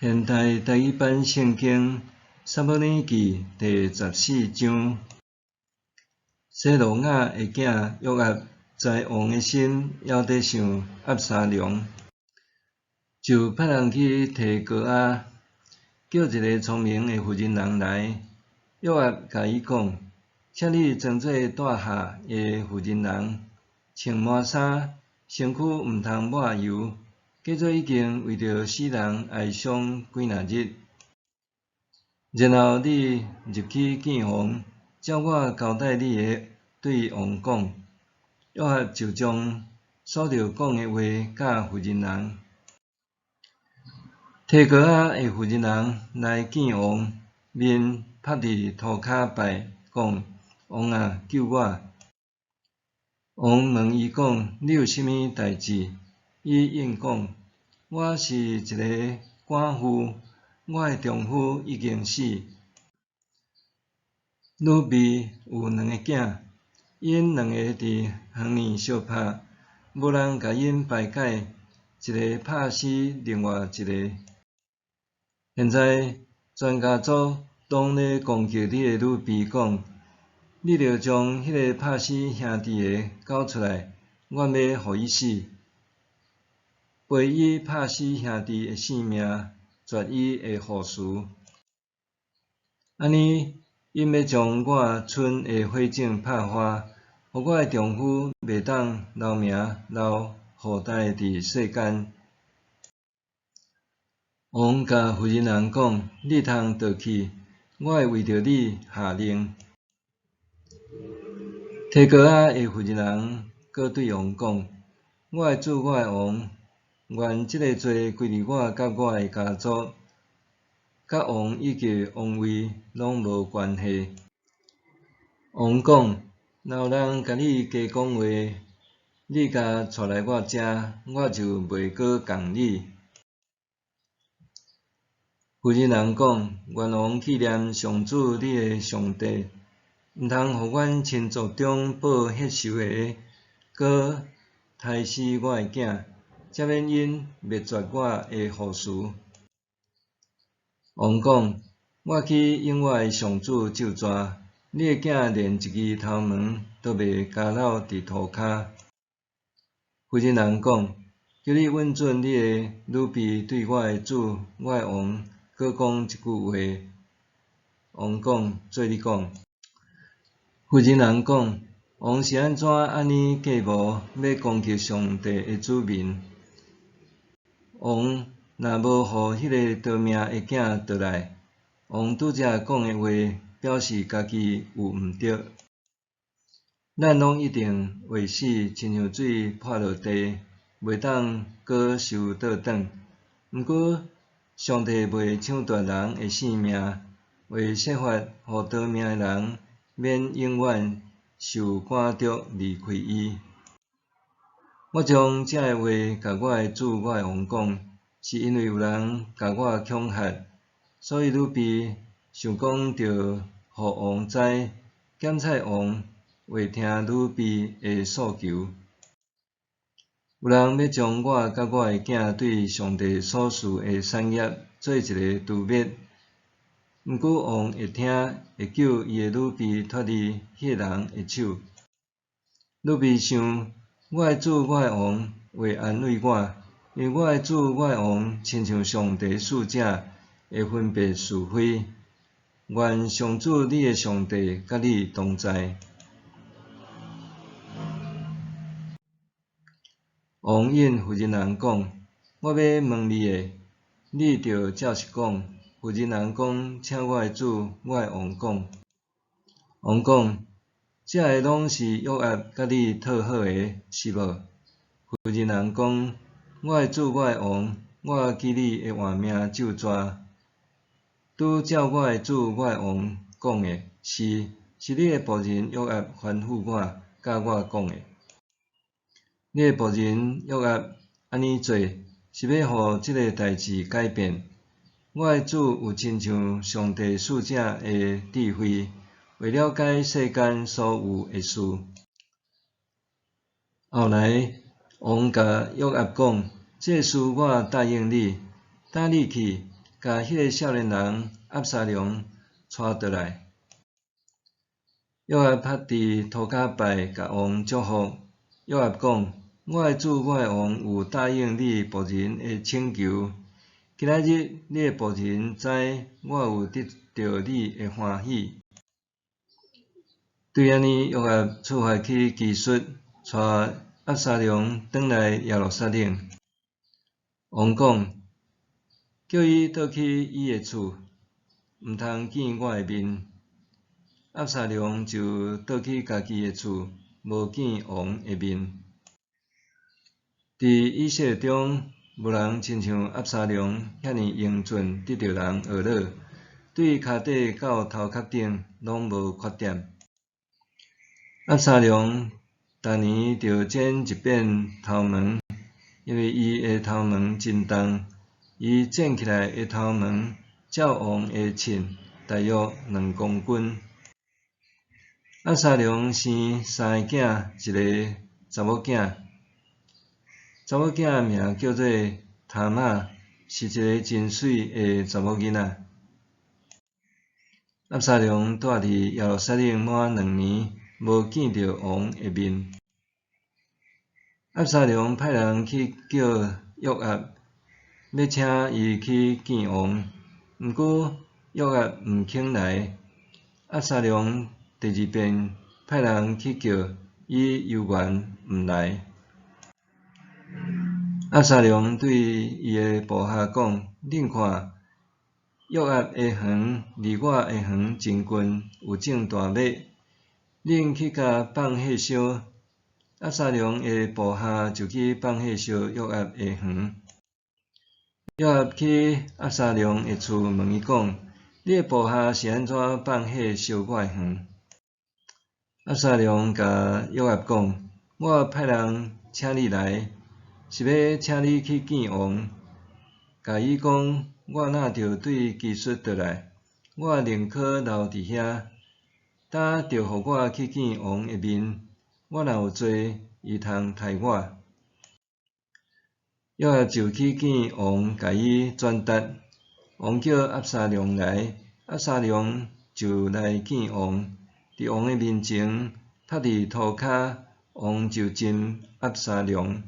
現代台語版聖經撒母耳記第十四章，洗魯雅的囝約押知王的心猶佇想押沙龍，就派人去提哥亞，叫一個聰明的婦人人來。約押共伊講：請你裝做帶下的婦人人，穿麻衫，身軀毋通抹油。假做已經為著死人哀傷幾若日，然後你入去見王，照我交代你的對王講。約押就將所著講的話教婦人人。提哥亞的婦人人來見王，面伏佇塗跤拜，講：王啊，救我！王問伊講：你有啥物代誌？伊應講：我是一个寡婦，我的丈夫已經死。女婢有兩个囝，𪜶兩个佇園裡相拍，無人共𪜶排解，一个拍死另外一个。現在全家族攏咧攻擊你的女婢，講：你著將彼个拍死兄弟的交出來，阮欲予伊死，賠伊拍死兄弟的性命，絕伊的後嗣。按呢，𪜶欲將我村的火種拍花，予我的丈夫袂當留名留後代佇世間。王共婦人人講：你通倒去，我會為著你下令。提哥亞的婦人人閣對王講：我的主，我的王，願這个罪歸佇我佮我的家族，佮王以及王位攏無關係。王講：若有人共你加講話，你共帶來我遮，我就袂閣共你。婦人人講：願王紀念上主你的上帝，毋通予阮親族中報血仇的，閣刣死我的囝，才免𪜶滅絕我的後嗣。王講：我去應我的上主咒詛，你的囝連一支頭毛都袂交落佇塗跤。婦人人講：求你允准你的女婢對我的主，我的王，閣講一句話。王講：做你講。婦人人講：王是按怎按呢計謀，欲攻擊上帝的子民？王若無予彼个逃命的囝倒來，王拄才講的話，表示家己有毋著。咱攏一定會死，親像水潑落地，袂當閣收倒轉。毋過，上帝袂搶奪人的性命，會設法予逃命的人免永遠受趕逐離開伊。我將這个話共我的主、我的王講，是因為有人共我恐嚇，所以女婢想講著予王知，檢察王會聽女婢的訴求。有人欲將我佮我的囝對上帝所賜的產業做一个除滅，毋過王會聽，會救伊的女婢脫離彼个人的手。女婢想，我的主、我的王會安慰我，因為我的主、我的王親像上帝使者，會分別是非。願上主你的上帝佮你同在。王應婦人人講：我欲問你的，你著照實講。婦人人講：請我的主、我的王講。王講：這个攏是約押佮你套好的，是無？婦人人講：我的主、我的王，我記你會換命咒詛。拄照我的主、我的王講的，是，是你的僕人約押吩咐我，教我講的。你的僕人約押按呢做，是欲予這个代誌改變。我的主有親像上帝使者的智慧，會了解世間所有的事。後來，王共約押講：這事我答應你，等你去，共彼个少年人押沙龙帶倒來。約押趴佇塗跤拜，共王祝福。約押講：我的主，我的王有答應你僕人的請求。今仔日你的僕人知我有得著你的歡喜。對按呢，約押出發去基述，帶押沙龍轉來耶路撒冷。王講：叫伊倒去伊的厝，毋通見我的面。押沙龍就倒去家己的厝，無見王的面。佇以色列中，無人親像押沙龍遐爾英俊，得著人呵咾，對跤底到頭殼頂攏無缺點。押沙龍逐年著剪一遍頭毛，因為伊的頭毛真重，伊剪起來的頭毛照王的秤，大約2公斤。押沙龍生三个囝，一个查某囝。查某囝名叫做他瑪，是一个真媠的查某囡仔。押沙龍住佇耶路撒冷滿2年，無見著王的面。押沙龍派人去叫約押，欲請伊去見王，毋過約押毋肯來。押沙龍第二遍派人去叫，伊猶原毋來。押沙龍對伊的部下講：恁看，約押的園離我的園真近，有種大麥，恁去共放火燒。押沙龍的部下就去放火燒約押的園。約押去押沙龍的厝問伊講：你的部下是按怎放火燒我的園？押沙龍共約押講：我派人請你來，是欲請你去見王，共伊講，我若著對基述倒來，我寧可留佇遐，焦著予我去見王的面，我若有罪，伊通刣我。約押就去見王，共伊轉達。王叫押沙龍來，押沙龍就來見王，佇王的面前，趴佇塗跤，王就親押沙龍。